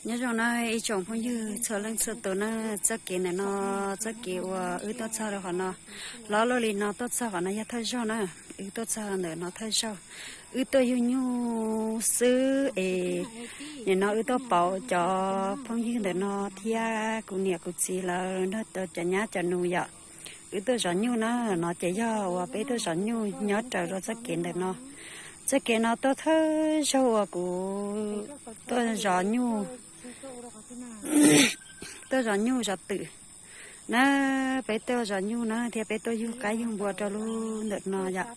Nyob zoo na ib tsoom phooj ywg txhua leej txhua tus na, txoj kev ntawm no, txoj kev uas wb tuaj txog rau qhov no, hlob luaj li no tuaj txog qhov no yog thawj zaug na, wb tuaj txog ntawm no thawj zaug, wb tuaj yug nyuj xwb es nim no wb tuaj pauv cov phooj ywg ntawm no thiab kuv niam kuv txiv lawv nrog cov nyab cov nus yom. Wb tuaj zov nyuj na, no ces yog uas peb tuaj zov nyuj nyob raws rau txoj kev ntawm no. Txoj kev no tuaj thawj zaug uas kuv tuaj zov nyuj, tuaj zov nyuj zov twm na, peb tuaj zov nyuj na thiab peb tuaj yug qaib yug npua rau lub ntawm no yom.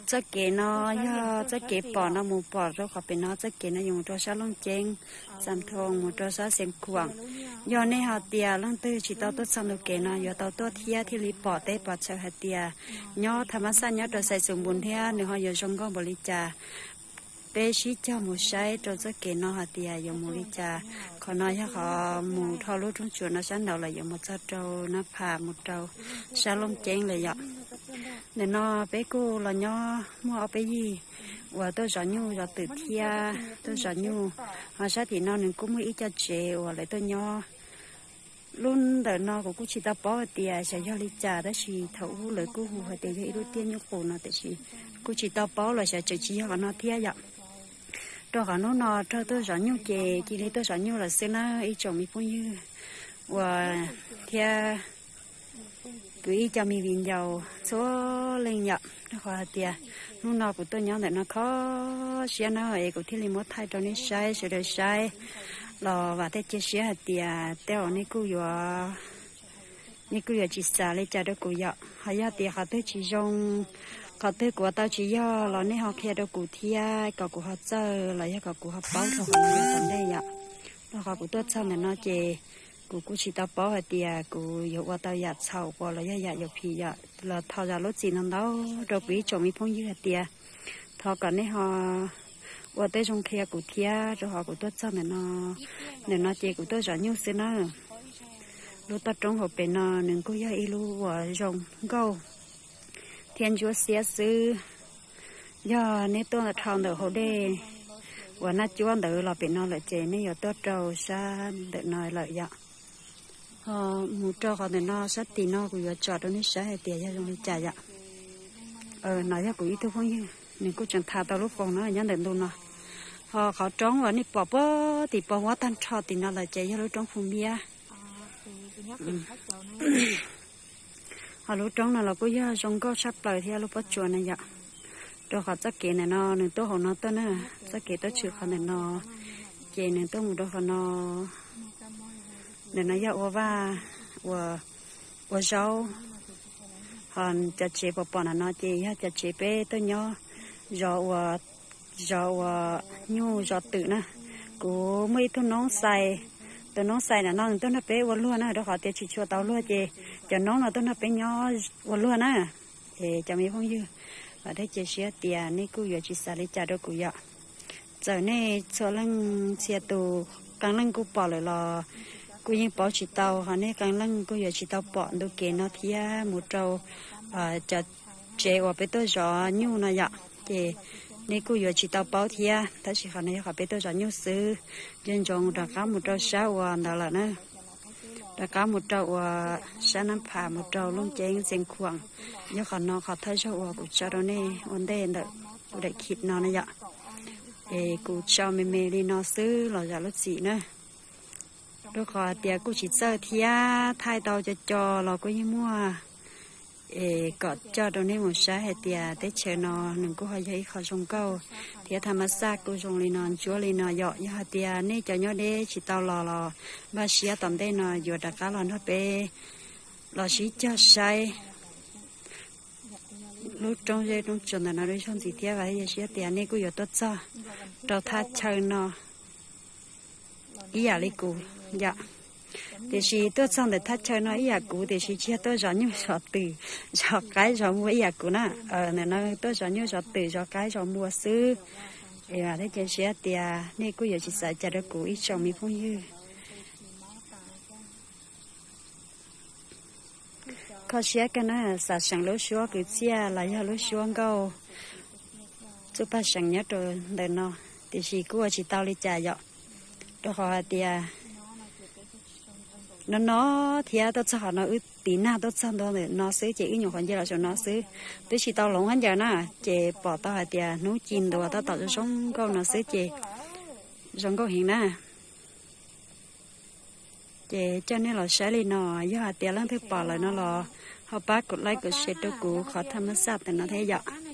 Txoj kev no yog txoj kev pom no mus pom rau qhov pem no, txoj kev no yuav mus rau sab Looj Ceeb, Xam Thoo mus rau sab Xeev Khuam. Yog nej hais tias leej twg tsis tau tuaj txog ntu kev no yuav tau tuaj thiab thiaj li pom teb pom chaw hais tias nyob Tha Mab Xaj nyob rau Xais Xus Npus thiab nws ho yuav zoo nkauj npaum li cas. Peb sib cog mus saib rau txoj kev no hais tias yuav mus li cas. Qhov no yog qhov mus dhau lub roob tsuas no sab nraud lawm yuav mus txog rau Nab Phas mus rau sab Looj Ceeb lawm yom. Ntawm no peb kuj los nyob muaj ob peb yig uas tuaj zov nyuj zov twm thiab tuaj zov nyuj. Ho sab tim no nws kuj muaj ib co tsev uas lawv tuaj nyob. Lub ntawm no kuv kuj tsis tau paub hais tias xyov yog li cas tab sis thaum ub lawv kuj hu hais tias yog ib lub tiaj nyuj qus no tiam sis kuj tsis tau paub los xyov tseem tsis yog qhov no thiab yom. Rau qhov hnub no raug tuaj zov nyuj ces cia li tuaj zov nyuj lawm xwb na ib tsoom me phooj ywg uas thiab kwv ib co me viv ncaus txhua leej yom. Rau qhov hais tias hnub no kuv tuaj nyob ntawm no kho siab na es kuv thiaj li muab thaij rau nej saib sawv daws saib los vam thiab cia siab hais tias tej zaum nej kuj yuav, nej kuj yuav tsis xav li cas rau kuv yom. Ho yog tias qhov twg tsis zoo, qhov twg kuv ua tau tsis yog los nej ho qhia rau kuv thiab kom kuv ho txawj los yog kom kuv ho paub rau qhov no tom ntej yom. Rau qhov kuv tuaj txog ntawm no ces kuv kuj tsis tau paub hais tias kuv yuav ua tau yam txhaum uas los yog yam yuav phim yom. Los thov zam lub txim ntau ntau rau kuv ib tsoom me phooj ywg hais tias thov kom nej ho ua tej zoo qhia kuv thiab rau qhov kuv tuaj txog ntawm no. Ntawm no ces kuv tuaj zov nyuj xwb na. Lub toj roob hauv pem no nws kuj yog ib lub uas zoo nkauj thiab ntsuab xiab xwb. Yog nej tuaj dhau ntawm hauv dej uas Naj Cuab ntawd los pem no lawm ces nej yuav tuaj rau sab ntawm no lawm yom. Ho mus rau qhov ntawm no sab tim no kuv yuav tsom rau nej saib hais tias yog zoo li cas yom. No yog kuv ib tug phooj ywg nws kuj tseem thav tau lub foos no nyob ntawm ntu no. Ho qhov roob uas nej pom puag tim pos huab tag nrho tim no lawm ces yog lub roob Phu Npiab. Ho lub roob no los kuj yog zoo nkauj tshaj plaws thiab lub pob tsuas na yom. Rau qhov txoj kev ntawm no nws tuaj hauv no tuaj na, txoj kev tuaj tshwm qhov ntawm no, ces nws tuaj mus rau qhov no. Ntawm no yog ua vaj, ua, ua zaub. Ho cov tsev pom pom ntawm no ces yog cov tsev peb tuaj nyob zov ua, zov ua nyuj zov twm na. Kuv muaj ib tug noob xais, tus noob xais ntawm no nws tuaj nrog peb ua luag na, rau qhov tias tsis tshua tau luag ces cov noob no tuaj nrog peb nyob ua luag na. Es cov me phooj ywg, vam thiab cia siab tias nej kuj yuav tsis xav li cas rau kuv yom. Txawm nej txhua leej txhia tus qee leej kuj pom lawm los kuj yeej paub tsis tau, ho nej qee leej kuj yuav tsis tau pom ntu kev no thiab mus rau cov tsev uas peb tuaj zov nyuj no yom, ces nej kuj yuav tsis tau paub thiab. Tab sis qhov no yog qhov peb tuaj zov nyuj xwb, nco ntsoov rov qab mus rau sab uas ntawd lawm na, rov qab mus rau uas sab Nab Phas mus rau Looj Ceeb Xeev Khuam. Yog qhov no qhov thawj zaug uas kuv tso rau nej ua ntej ntawm kuv daim khiv no na yom. Es kuv tso me me li no xwb los zam lub txim na, rau qhov tias kuj tsis txawj thiab thaij tau co co los kuj yeej muaj. Es kom coj rau nej mus saib hais tias teb chaws no nws kuj ho yog ib qho zoo nkauj thiab Tha Mab Xaj kuj zoo li no ntsuab li no yom. Yog hais tias nej cov nyob deb tsis tau los los npaj siab tom ntej no yuav rov qab los nrog peb los sib cog saib lub roob zeb roob tsuas ntawm no dua zaug ntxiv thiab, vam thiab cia siab tias nej kuj yuav tuaj txog rau thaj chaw no ib yam li kuv yom. Tiam sis tuaj txog ntawm thaj chaw no ib yam kuv, tiam sis tsis yog tuaj zov nyuj zov twm, zov qaib zov npua ib yam kuv na. Ntawm no tuaj zov nyuj zov twm zov qaib zov npua xwb. Es vam thiab cia siab tias nej kuj yuav tsis xav cas rau kuv ib tsoom me phooj ywg. Kho siab kawg na, xav seem lub suab kwv txiaj los yog lub suab nkauj txuj paj seem nyob rau ntawm no. Tiam sis kuj ua tsis tau li cas yom, rau qhov hais tias no no thiab tuaj txog qhov no wb tiv nag tuaj txog ntua ntawm no xwb ces wb nyuam qhuav nce los saum no xwb, twb tsis tau hloov khaub ncaws na, ces pom tau hais tias hnub ci ntua tab tom zoo nkauj no xwb ces zoo nkauj heev na. Ces coj nej los saib li no, yog hais tias leej twg pom lawm no los ho pab kuv like kuv share rau kuv qhov thaj mab xaj tam no thiab yom.